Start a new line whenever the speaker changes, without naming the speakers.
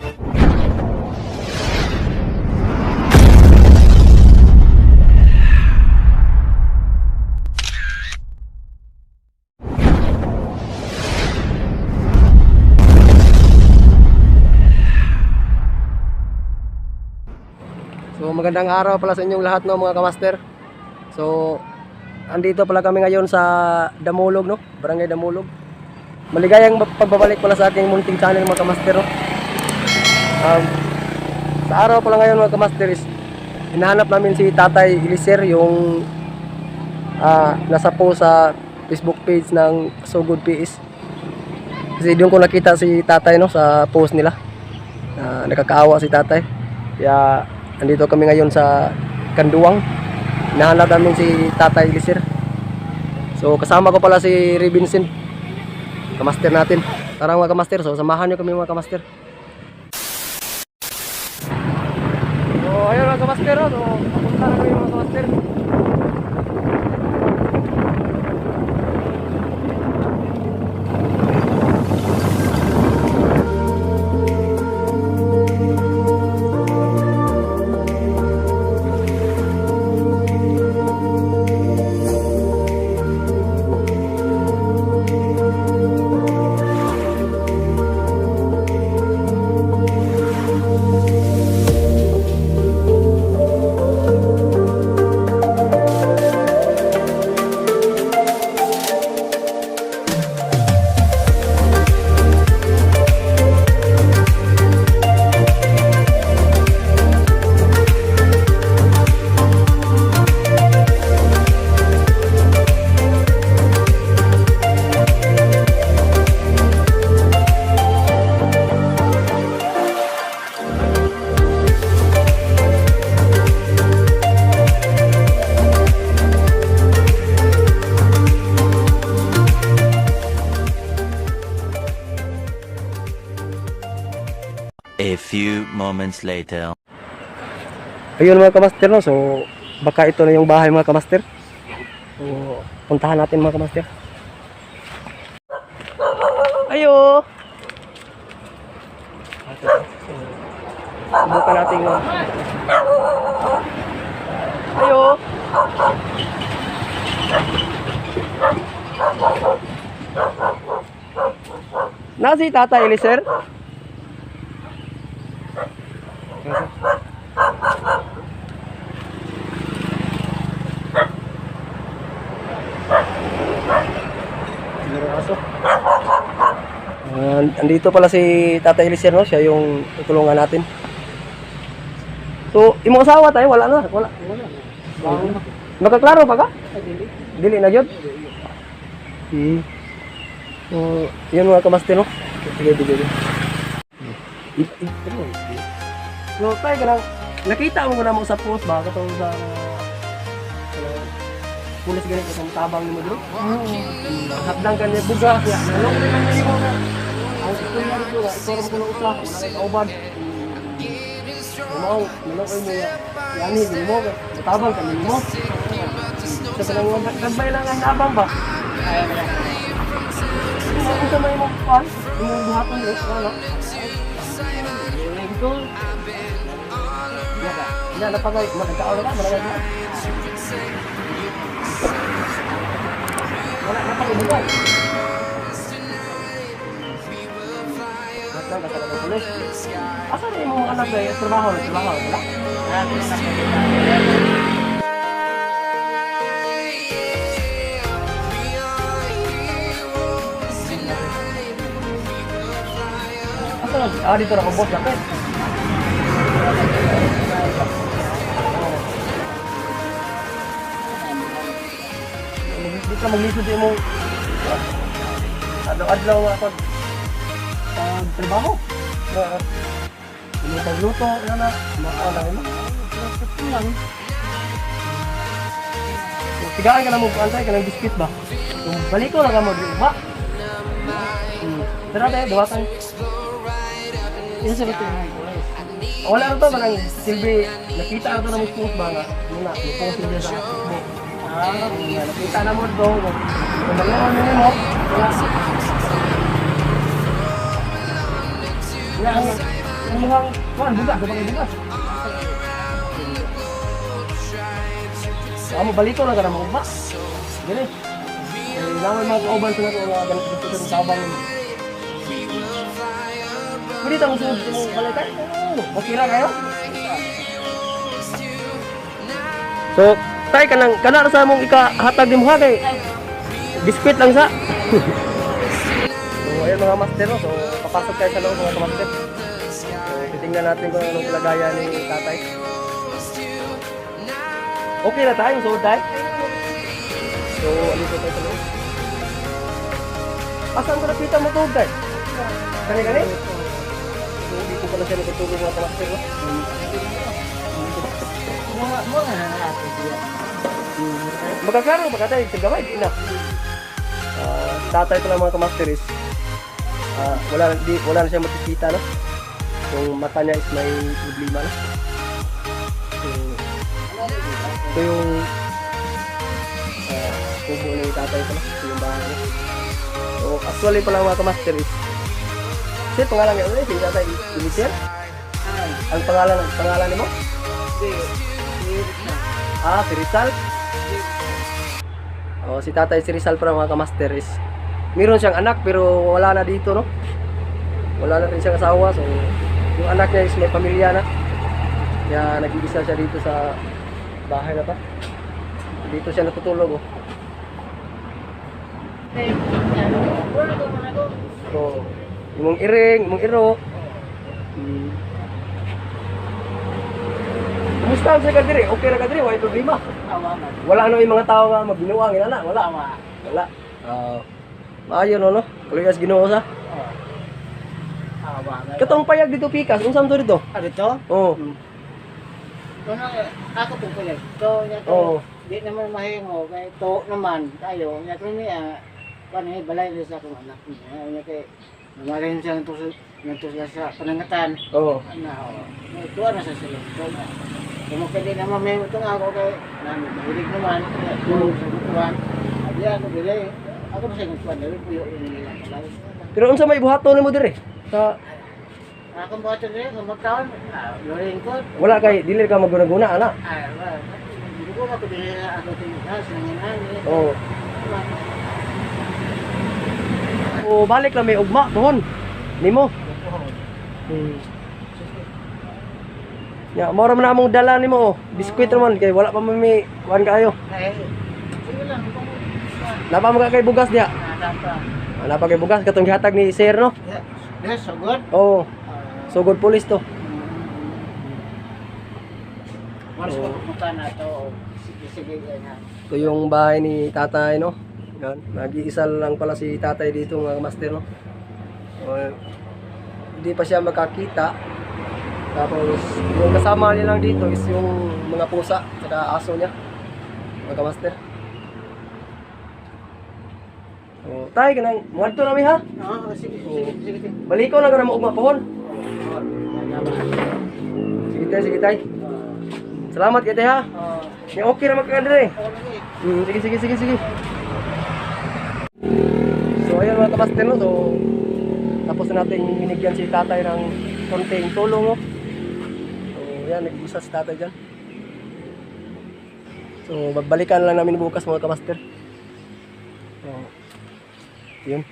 So magandang araw pala sa inyong lahat, no, mga kamaster. So andito pala kami ngayon sa Damulog, no, Barangay Damulog. Maligayang pagbabalik pala sa aking munting channel, mga kamaster, no. Um, sa araw pala ngayon, mga kamaster, is hinahanap namin si Tatay Eliser, yung nasa po sa Facebook page ng So Good PS. Kasi doon ko nakita si Tatay, no, sa post nila. Nakakaawa si Tatay. Kaya andito kami ngayon sa Kanduang. Hinahanap namin si Tatay Lisir. So kasama ko pala si Ray Vincent. Kamaster natin. Tara, mga kamaster, so samahan niyo kami, mga kamaster. So ayun, mga kamaster, oh. So papunta na kami, mga kamaster.
A few moments later.
Ayun, mga kamaster, no. So baka ito na yung bahay, mga kamaster. So puntahan natin, mga kamaster. Ayo. Subukan natin, no. Ayo. Nasi Tata Eliser? Meron aso. Andito pala si Tata Eliser, no? Siya yung tutulungan natin. So, imong asawa tayo, wala na. Wala. Wala. Makaklaro pa ka? Dili na gyud. So, yun, mga kamaster, no? Sige, sige, sige. So, tayo ka lang. Nakita mo ko na mo sa post ba? Katong sa pulis ganit itong tabang ni mo dito. Hatdang ka niya bugas niya. Nalong rin lang niya mo. Ang istorya dito, ikaw rin ko na usa, wala kay kauban. Mao, nalong mo ya. Yani di mo, tabang ka mo. Sa kanang nagbay lang ang tabang ba? Ano sa may mong pan? Imong buhaton rin, wala. Ito. Ya, napagay, magkaon na ka, malagay ka. Wala na pang ibigay. Lahat lang kasama ng pulis. Asa na yung mga anak na yung trabaho? Trabaho, wala? Asa na? Ah, dito na boss lapit. Dito na maglisod yung mong adlaw-adlaw nga pag trabaho. Na, yung pagluto, na na, mga lang mo. Lang. So, tigaan ka na mo, antay ka ng biscuit ba? So, balik ko lang ka mo, di ba? Tara tayo, duwatan. Isa sa ito. Wala na to, parang silbi, nakita na to na mo post ba nga? Muna, may post silbi sa Facebook. Ah, nakita na mo to. Kung mag-on mo, wala. Wala. Imuhang kuan bugas, bugas, bugas. Amo baliko na ka na mo ba? Dili. Eh, naman mga kauban sa nato nga ganito dito sa tabang. Pwede tang sunod sa mong balay tayo. Okay ra kayo? So, tay kanang kana ra sa among ikahatag nimo ha kay biskwit lang sa. So, ayun mga master, no? So, papasok tayo sa loob, mga master. So, titingnan natin kung anong kalagayan ni tatay. Okay na tayo, so tay. So, alito tayo sa loob. Asan ko nakita mo to, tay? Kani kani? So, dito pala siya natutulog, mga master, no?
Mga na natin siya.
Magkaklaro ba ka tayo? Sa gaway, di na. Ah, tatay pala, mga kamaster, is wala na siya makikita, no? Yung mata niya is may problema na. So, ito yung kubo ni tatay pala. Ito yung bahay niya. So, actually pala, mga kamaster, is sir, pangalan niya ulit, si tatay, si sir? Ang pangalan ni mo? Ah, si Rizal? Oh, si tatay si Rizal pala, mga kamaster, is meron siyang anak pero wala na dito, no? Wala na rin siyang asawa, so yung anak niya is may pamilya na. Kaya nag-iisa siya dito sa bahay na to. Dito siya natutulog, oh. So, imong iring, imong iro. Kumusta ang sa kadiri? Okay ra kadiri, wala problema. Wala ano yung mga tao nga magbinuang ina na, wala. Wala. Ah, maayo no, no? Kaluyas Ginoo sa. Katong payag dito pikas, unsa man to dito?
Ah, dito?
Oh.
Kuno ako po pala. To nya to.
Oo.
Di naman mahimo kay to naman tayo nya to niya. Kuan ni balay ni sa akong anak niya. Nya kay namarin siya ngadto sa sa panangatan.
Oo.
Ana o. May tuwa na sa sila. To na. Kung pwede naman may itong ako kay nami mahilig naman. Sa kuan. Abi ako dili. Ako pa sa kuan dili puyo nila balay.
Pero unsa may buhaton nimo dire? Sa
Akong buhaton dili kung magkaon, loring ko.
Wala kay dili ka maguna-guna ana.
Ay, wala. Hindi ko na ko dili ako tingnan sa nanginani.
Oo. O balik lang may ugma tuhon. Nimo. Ya, mao ra man among dala nimo oh. Biskwit ra man kay wala pa man may kuan kaayo.
Ay, sige lang kung
Napa mo ka kay bugas diya.
nata.
Wala pa kay bugas katong gihatag ni sir, no.
Yes, so good.
Oo. Sugod pulis to.
Mas pupunta na to. Sige, sige, ganyan.
Ito yung bahay ni tatay, no? Yan. Nag-iisa lang pala si tatay dito, mga master, no? So, hindi pa siya makakita. Tapos, yung kasama niya lang dito is yung mga pusa, saka aso niya, mga master. So, tay, kanang, muadto na mi ha?
Oo, sige, sige, sige. Sige.
Baliko lang ka na maugma pohon. Sige tay, sige tay. Salamat kay tay ha.
Oo.
Ya, okay ra magkakadre.
Okay.
Sige, sige, sige, sige. So, ayun mga kapaster, no? So, tapos na natin binigyan si tatay ng konting tulong, no? So, yan, nag-isa si tatay dyan. So, babalikan lang namin bukas, mga kapaster. So, yun.